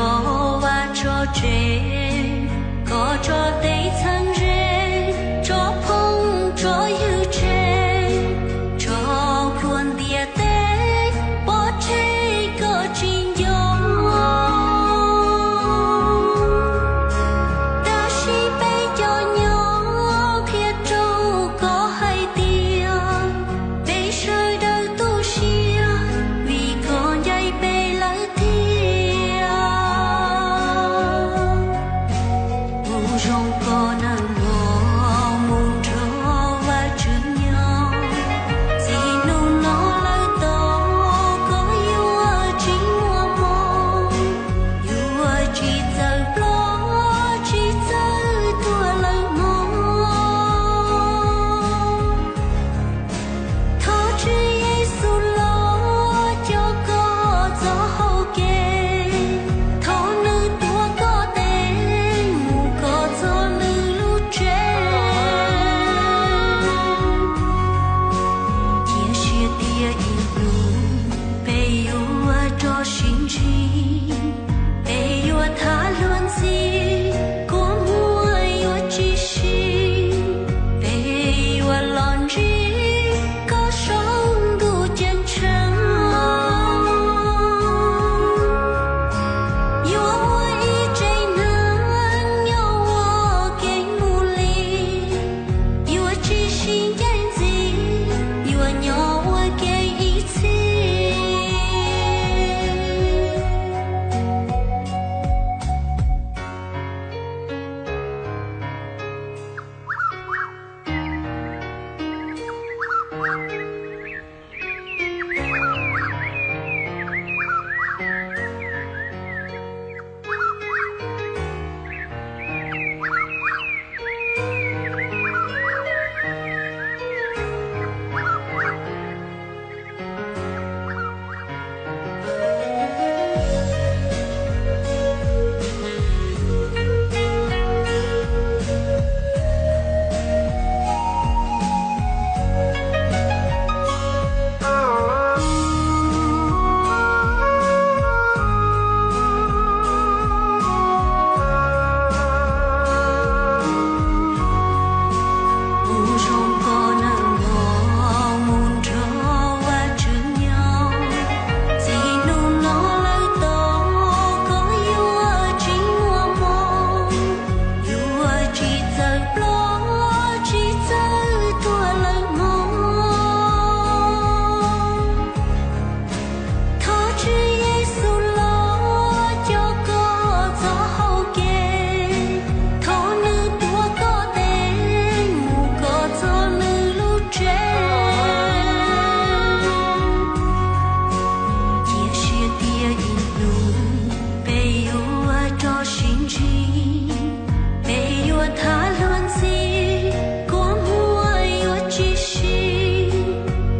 Vaj tso tseg, koj tso tej txheeb ze, tso phooj tso ywg tseg, tso plhuav ntiaj teb pov tseg koj tsis nco. Tab sis peb cov nyob qhia rau koj hais tias peb sawv daws tu siab vim koj ncaim peb lawm thiab. Ua zoo koj nawb mog, mus nrog Vajtswv nyob, txij hnub no lawm tod koj yuav tsis muaj mob, yuav tsis txawm ploj tsis txawm tuag lawm mog. Thov Tswv Yexus los coj koj txoj hau kev, thov nws tuav koj tes mus koj txoj lwm lub tsev. Cia siab tias ib hnub peb yuav rov sib ntsib, peb yuav tham luag ntxhi, kua muag yuav tsis sib, peb yuav los ntsib koj saum ntuj ceeb tsheej. Yuav ua ib tsev neeg nyob ua ke mus li, yuav tsis sib ncaim ntxiv, yuav nyob ua ke ib txhis. Ua zoo koj nawb mog, mus nrog Vajtswv nyob, txij hnub no lawm tod koj yuav tsis muaj mob, yuav tsis txawm ploj tsis txawm tuag lawm mog. Thov Tswv Yexus los coj koj txoj hau kev, thov nws tuav koj tes mus koj txoj lwm lub tsev. Cia siab tias ib hnub peb yuav rov sib ntsib, peb yuav tham luag ntxhi, kua muag yuav tsis sib,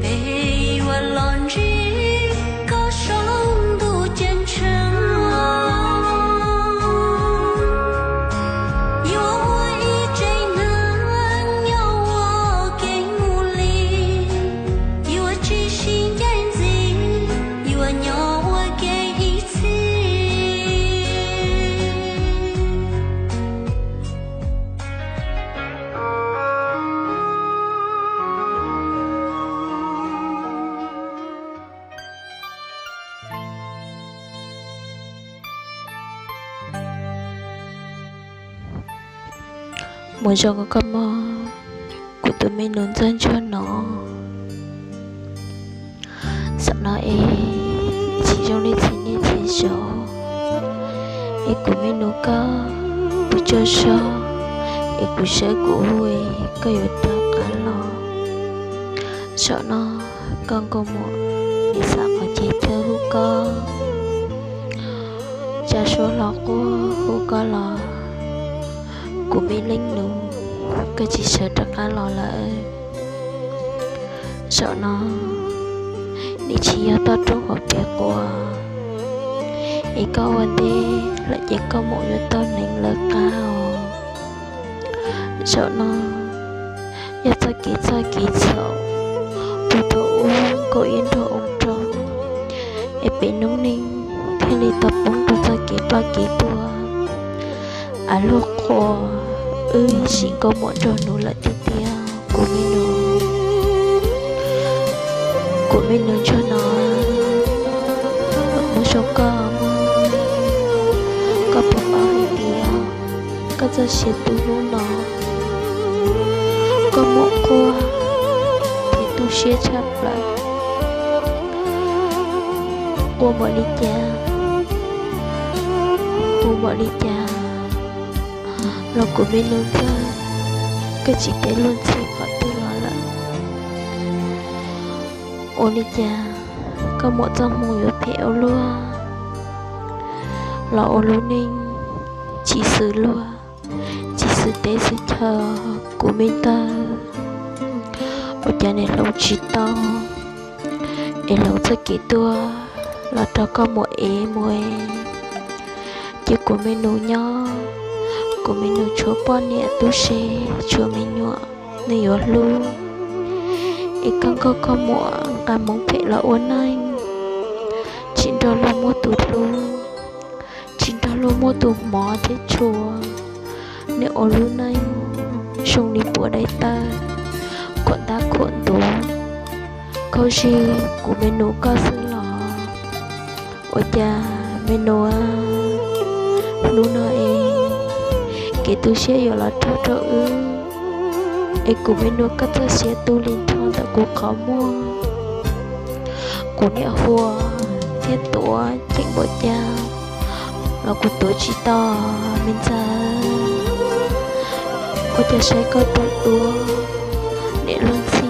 peb yuav los ntsib koj saum ntuj ceeb tsheej. Yuav ua ib tsev neeg nyob ua ke mus li, yuav tsis sib ncaim ntxiv, yuav nyob ua ke ib txhis. Mus zoo koj mog, kuv tus me nus ntxawg ntsuag no. Zaum no es tsis zoo li txhia niaj txhia zaus, es kuv me nus koj puas tsaug zog, es kuv sawv kuv hu es koj yuav rov qab los. Zaum no koj nkauj muam nim xav qhov chaw thawj hu koj, tsa suab hlo quaj hu koj los, kuv me leej nus, koj tsis sawv rov qab los lawm. Zaum no nim tsis yog toj roob hauv pes quas, es koj ua ntej lawm ces koj mus yuav tau neev lawv qab os. Zaum no yog txoj kev txhawj kev txhaum puag thaum ub nkauj iab nrog oo rog, es pem noob neej thiaj li tau poob rau txoj kev ploj kev tuag. Av luag qhuas, wb sim nkauj muam nraug nus lawm tiag tiag kuv me nus. Kuv me nus ntsuag no, mus zoo koj, koj puas paub hais tias koj txoj sia tu hnub no, koj muam quaj thiab tu siab tshaj plaws. Quaj npaum li cas, quaj npaum li cas los kuv me nus ntxawg, koj tsis teb luag ntxhi qhov twg los lawm. Ua li cas koj muam txoj hmoo yuav phem ua luaj, los ua lub neej tsis xws luag, tsis xws teb xws chaw. Kuv me ntxawg, ua cas niam hloov tsis tau, es hloov txoj kev tuag los rau koj muam es mus es. Ces kuv me nus nyob, kuv me nus tshuav poj niam tub se, tshuav me nyuam nws yuav hlub. Es koj nkauj koj muam nqa hmoov phem los ua neej, tsis nrog luag muaj tus hlub, tsis nrog luag muaj tus hmov thiab tshua. Nws ua lub neej zoo li puav daim tawv, khuam ntab khuam ntuv, khaub zig kuv me nus koj xwb los. Ua cas me nus, hnub no es kev tu siab yuav los raug rau wb, es kuv me nus koj txoj sia tu li nrho ntawm kuv qhov muag. Kuv niam huas thiab tuav ceem npaum cas los kuv tuav tsis tau me ntxawg. Ua cas saib koj tau tuav niam luag ntxhi,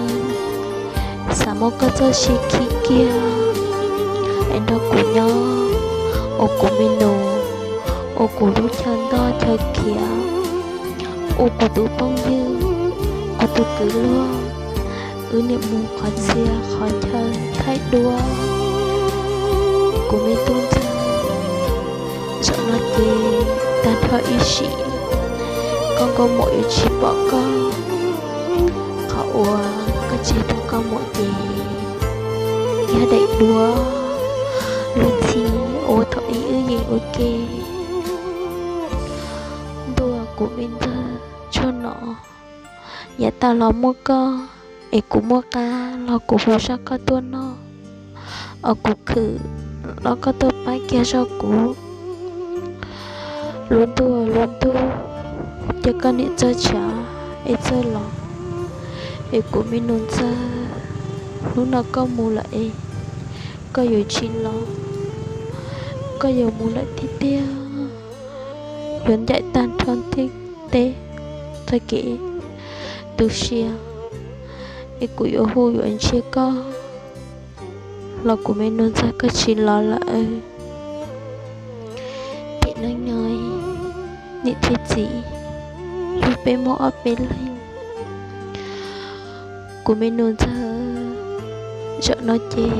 xav muab koj txoj sia khi kiag es nrog kuv nyob, ua kuv me nus, ua kuv lub chaw ntoj chaw khiav, ua kuv tus phooj ywg, kuv tus kwv luag, wb niam mus qhov txhia qhov chaw thaij duab. Kuv me tub ntxawg, zaum no ces tag nrho ib sim koj nkauj muam yuav tsis pom koj. Qhov uas koj tseg rau koj muam ces yog daim duab luag ntxhi ua thaum ub wb yeej ua ke. Ntuj, kuv me ntxawg, tshuaj no yav tag los muaj koj, es kuv muaj qab los kuv hu zaj koj tuaj noj, es kuv khwv los koj tuaj pab kiag zog kuv. Lub ntuj lub ntuj, cia koj niam txawj tshav es txawj los, es kuv me nus ntxawg, hnub no koj mus lawm es koj yuav tsis los, koj yuav mus lawm tiag tiag, yuav ncaim tag nrho ntiaj teb txoj kev tu siab, es kuv yuav hu yuav ntsia koj los kuv me nus ntxawg koj tsis los lawm. Tiam neej no niam thiab txiv yug peb muaj ob peb leeg. Kuv me nus ntxawg, zaum no ces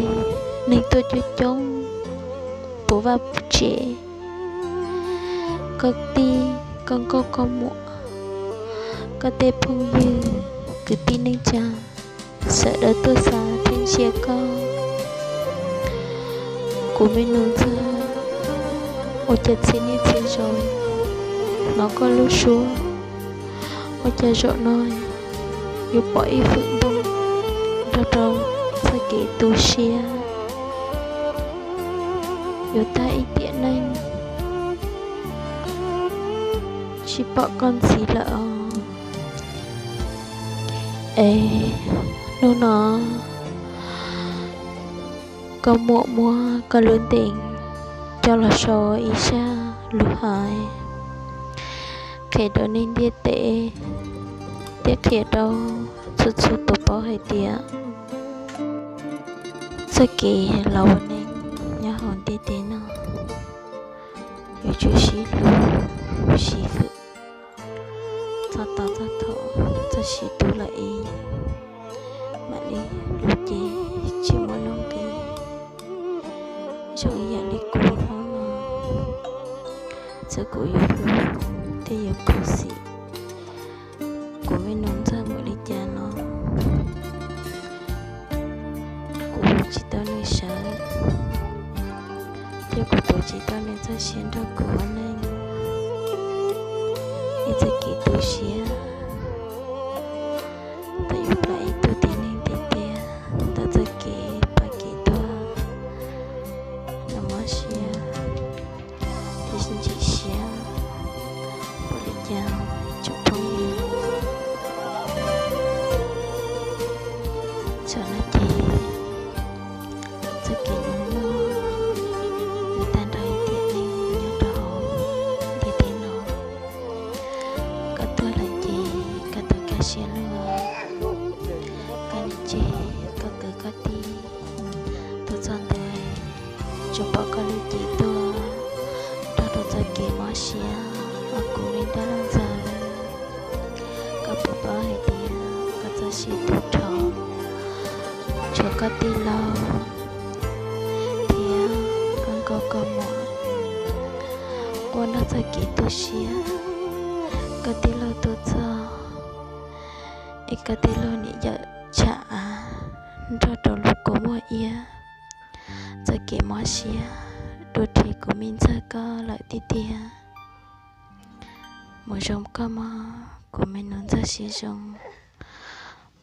neeg tuaj coob coob puv vaj puv tsev, koj tij koj nkauj koj muam, koj tej phooj ywg kwv tij neej tsa sawv daws tuaj xav thiab ntsia koj. Kuv me nus ntxawg, ua cas txhia niaj txhia zaus hnov koj lub suab, ua cas zaum no yuav pom ib fwm ntuj nrog rau txoj kev tu siab, yuav tag ib tiam neej tsis pom koj ntxiv lawm os. Es hnub no koj muam muab koj lub ntees coj los sau ib zaj lus hais qhia rau neeg ntiaj teb thiab qhia rau txhua txhua tus paub hais tias txoj kev los ua neej nyob hauv ntiaj teb no yuav tsum sib hlub sib hwm txog tau txog thaum txoj sia tu lawm es mam li hlub ces tsis muaj nuj nqis. Zoo ib yam li kuv hnub no, txawm kuv yuav hlub thiab yuav khuv xim kuv me nus ntxawg npaum li cas los kuv tsis tau nws sawv, Yog kuv tus tsis tau nws txoj sia nrog kuv ua neej, ib txoj kev tu siab, tau yuav plam ib tug tib neeg tiag tiag, tau txoj kev pab kev tuag, nws mob siab thiab ntsim siab ua li cas tsoom phooj ywg. Txawm no ces txoj kev nus muag nws tag nrho ib tiam neeg nyob rau hauv ntiaj teb no. Koj tuag lawm ces koj tau kaj siab luag, koj niam tsev, koj kwv koj tij tuaj txog ntawd tsuas pom koj lub cev tuag nrog rau txoj kev mob siab uas kuv me dab laug ntxawm. Koj puas paub hais tias koj txoj sia tu rho, tshuav koj tij laug thiab koj nkauj koj muam quaj nrog txoj kev tu siab. Koj tij laug tuaj txog es koj tij laug nim yawm tsham av nrog rau lub kua muag iab. Txoj kev mob siab dua rhe kuv me ntxawg koj lawm tiag tiag. Mus zoo koj mog kuv me nus ntxawg siab zoo.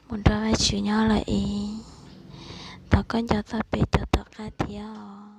Mus nrog Vajtswv nyob lawm es thov koj nco txoj pem cov tom qab thiab.